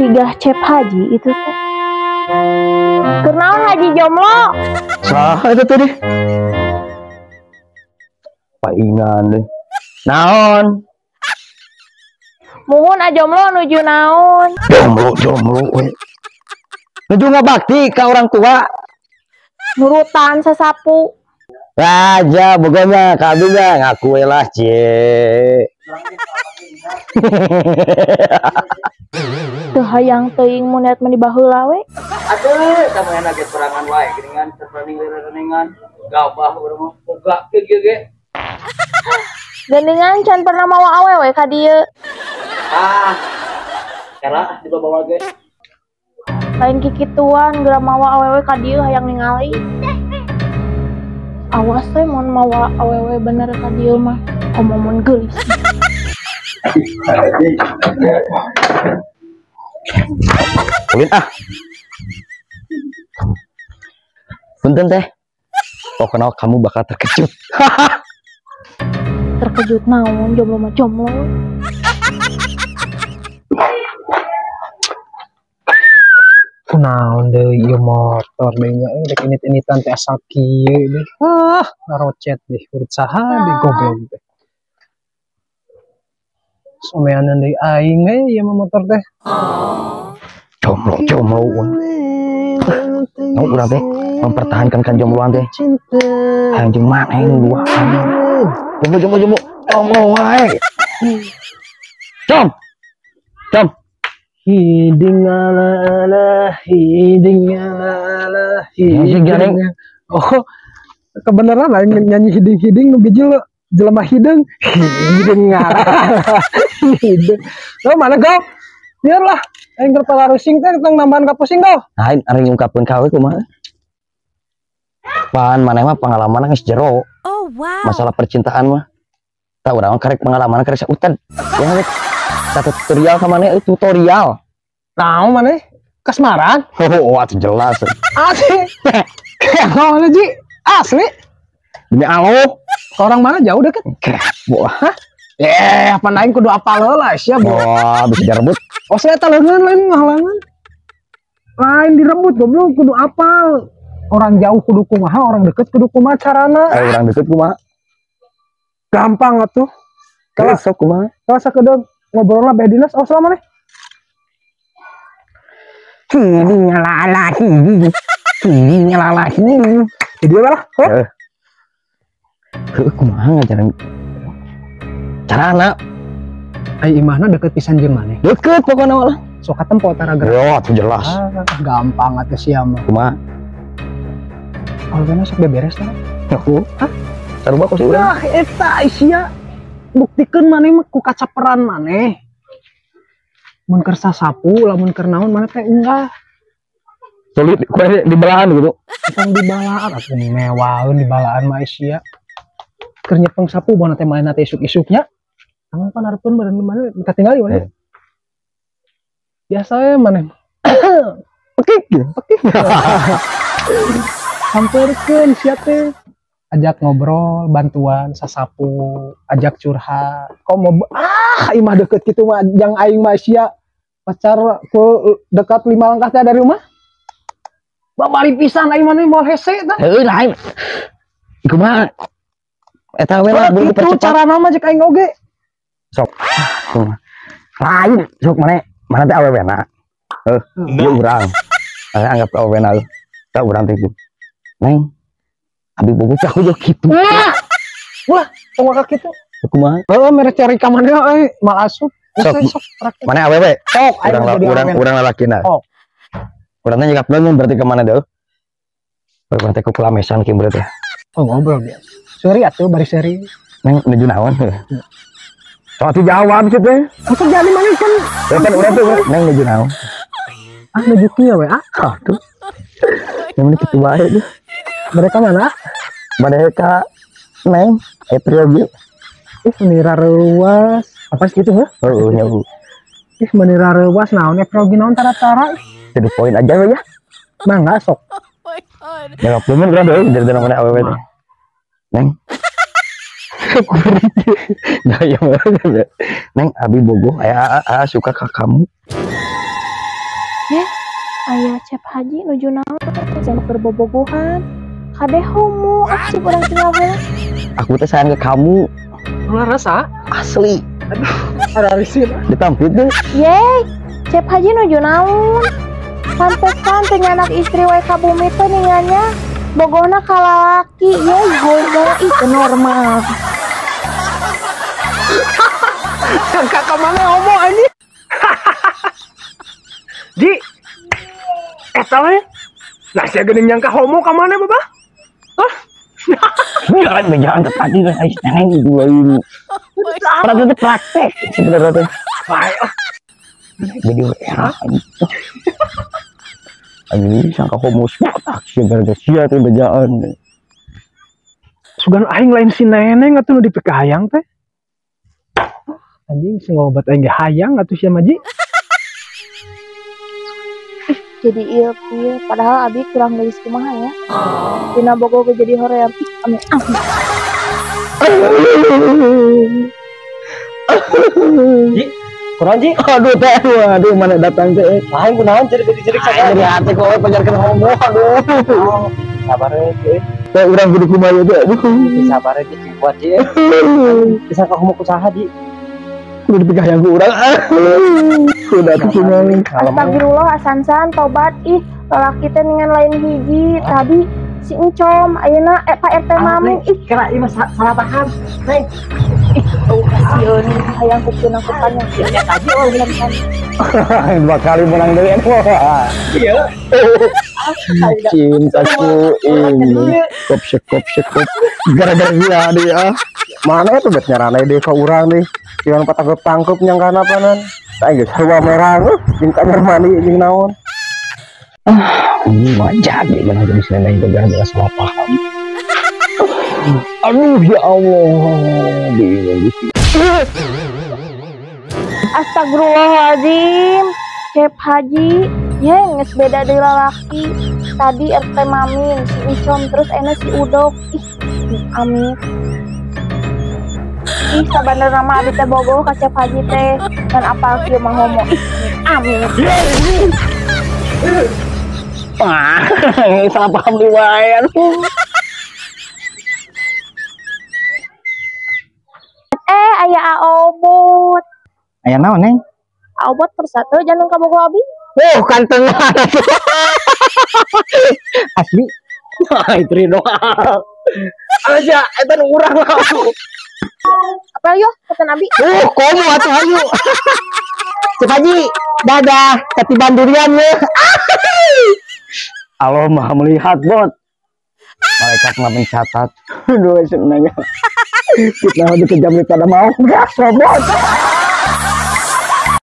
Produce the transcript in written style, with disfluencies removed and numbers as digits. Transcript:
Sigah cep haji itu teh. Kenaon haji jomblo? Saha itu tadi? Paingan deh. Naon? Muhun ajomblo nuju naon? Jomblo jomblo we. Nuju ngabakti ka orang tua. Nurutan sasapu. Raja boganya kabinya ngaku lah cie. Teu hayang teuing mun niat meni baheula we. Aduh, sampeyan lagi serangan wae geuningan terpening rereningan gabah urang mah boga kieu ge. Geuningan can pernah mawa awewe ka dieu. Ah. Kera dibawa ge. Lain kikituan geura mawa awewe ka dieu hayang ningali. Awas we mun mawa awewe bener ka dieu mah komo mun geulis. Ulin ah. Punten teh. Pokoknya kamu bakal terkejut. Terkejut naon jomblo mah jomblo. Kunaon deui ieu motor deui nya euy rek init-initan teh asal kieu deh. Ah, ngarocet deh urut saha deh goblok teh. Someanan deui aing we ieu mah motor teh. Jomblo jomblo. Mau urang teh mempertahankan kan jombloan teh. Hayang jeung maneh nu dua. Jomblo jomblo jomblo. Jomblo wae. Jom. Jom. Hiding ala hiding ala hiding. Oh, kebenaran lah nyanyi hiding-hiding nu bijil jelema hideung hiding ala hiding. Lo mana go? Biarlah aing keur palarusing teh tong nambahan ka pusing go. Lain ari ngungkapkeun ka we kumaha? Pan maneh mah pengalaman geus jero. Oh wow. Masalah percintaan mah. Tah urang mah karek pengalaman karek sautan. Ya rek satu tutorial ka maneh tutorial. Naon maneh? Kasmaran? Oh, atuh jelas. Asli. Naon Ji? Asli. Demi Allah. Orang mana jauh deket? Wah. Apa aing kudu apal heula sia, Bu. Wah, bisa direbut. Oh, saya leungeun lain ngahalangan. Lain direbut goblok kudu apal. Orang jauh kudu kumaha, orang deket kudu kumaha carana. Orang deket kumaha? Gampang atuh. Kalau sok kumaha? Kalau sakedeung ngobrol lah beh dinas, oh selama nih. Hiding ala hiding. Hiding ala hiding. Jadi lah, heh. Heuh kumaha ngajaran carana? Ai imahna deket pisan jeung maneh. Deket pokona lah. Sok katempo tara gerak. Yo, atuh jelas. Ah, gampang atuh sia mah. Kumaha? Awalnya sok beberes lah. Aku? Hah? Sarua kok si urang. Nah, eta sia. Buktikeun maneh mah ku kacaperan maneh. Mun keur sasapu, lamun keur naon maneh teh enggak. Sulit di belahan gitu. Tong di balaan atuh mewaeun di balaan mah sia. Keur nyepeng sapu bona teh manehna teh isuk-isuknya. Tang pan hareupeun badan maneh katingali maneh. Biasa we maneh. Pekik gitu. Pekik. Samperkeun sia teh. Ajak ngobrol, bantuan, sasapu, ajak curhat. Kok mau imah deket gitu mah jang aing mah sia pacar ku dekat 5 langkah teh dari rumah. Babari pisan aing mah moal hese tah. Heuh lain. Kumaha? Eta we lah buru dipercepat. Carana mah jeung aing oge. Sok. Kumaha? Lain sok maneh, mana teh awewena. Heuh, ieu urang. Anggap awewena euy. Tah urang teh. Neng. Abi bogo aku jo kitu. Wah. Wah, tong waka kitu. Kumaha? Heuh, mere cari ka maneh euy, mal asup. Sok, maneh awewe? Sok, urang urang lalakina. Sok. Urang teh nyekap leungeun berarti ka mana deui? Urang teh ku kelamesan kieu berarti. Oh, ngobrol biasa. Seri atuh bari seri. Neng nuju naon? Sok atuh jawab kitu teh. Atuh jadi maneh kan. Kan urang teh neng nuju naon? Ah, nuju kieu we ah. Aduh. Yang mana kitu wae tuh. Mereka mana? Mereka neng April. Ih, menira reuas. Apa sih gitu, heuh? Heuh, nya. Ih, menira reuas naon April naon tara-tara. To the point aja we ya. Mangga sok. Oh my god. Ya belum urang deui dari mana awewe teh. Neng. Nah, ya, Neng abi bogoh aya suka ka kamu. Aya Cep Haji nuju naon jangan berbobogohan. Kade homo ah cik urang tinggal heula. Aku teh sayang ke kamu. Ulah rasa asli. Aduh, ada risin. Ditampil tuh. Yeay, Cep Haji nuju naon? Pantesan teh anak istri wae ka bumi teh ningannya bogohna ka lalaki. Yeay, homo ih teu normal. Sangka ka mana homo anjing? Ji. Eta we. Lah sia geuning nyangka homo ka mana, Bapak? Hah? Jangan jangan tadi guys, neneng dua. Pernah itu praktek sebenarnya tuh. Baik. Jadi era. Anjing sangka homo tak sia gara-gara sia teh bejaan. Sugan aing lain si neneng atuh nu dipikahayang teh. Anjing sing ngobat aing ge hayang atuh sia mah Ji. Jadi ilfil padahal abi kurang gelis kumaha ya. Dina bogo ge jadi hoream. Ih, ame ah. Ji, kurang Ji. Aduh teh, aduh mana datang teh. Aing kunaon cerik-cerik sakit di hati kok pajarkeun homo aduh. Sabar we. Teh urang kudu kumaha teh. Aduh. Sabar we Ji, kuat Ji. Bisa ka homo ku saha Ji? Kudu dipikahayang ku urang. Udah tuh kumaha. Astagfirullah asansan tobat ih lalaki teh ningan lain hiji tadi si Encom ayeuna Pak RT Maming ih kira ieu mah salah paham. Neng. Ih, oh kasieun hayang kukeun aku tanya. Ya tadi oh bener. Dua kali menang deui. Iya. Cintaku ini kop sekop sekop gara-gara dia dia. Mana itu bet nyaranai deh ka urang nih. Jangan patangkep-tangkep nyangkana panan. Aing geus sarua merah jeung kamar mandi jeung naon. Ah, ini mah jadi benar jadi seneng gara-gara salah paham. Aduh ya Allah, bingung gitu. Astagfirullahaladzim, Cep Haji, ye geus beda deui lalaki. Tadi RT Mamin, si Ucom, terus enak si Udok. Ih, amit. Ih, sabenerna mah abi teh bogoh ka Cep Haji teh, dan apal kieu mah homo. Ih, amit. Wah, salah paham di wae aduh. Aya aobot. Aya naon, Neng? Aobot persatu jangan ka bogoh abi. Oh, kanteng. Asli. Wah, itu doa. Aja, eta nu urang lah. Apa yo, kata Nabi? Oh, komo atuh hayu. Cep Haji, dadah, katiban durian ye. Allah Maha melihat, bot. Malaikat mah mencatat. Aduh, sebenarnya. Kita harus kejam daripada mau. Gas, robot.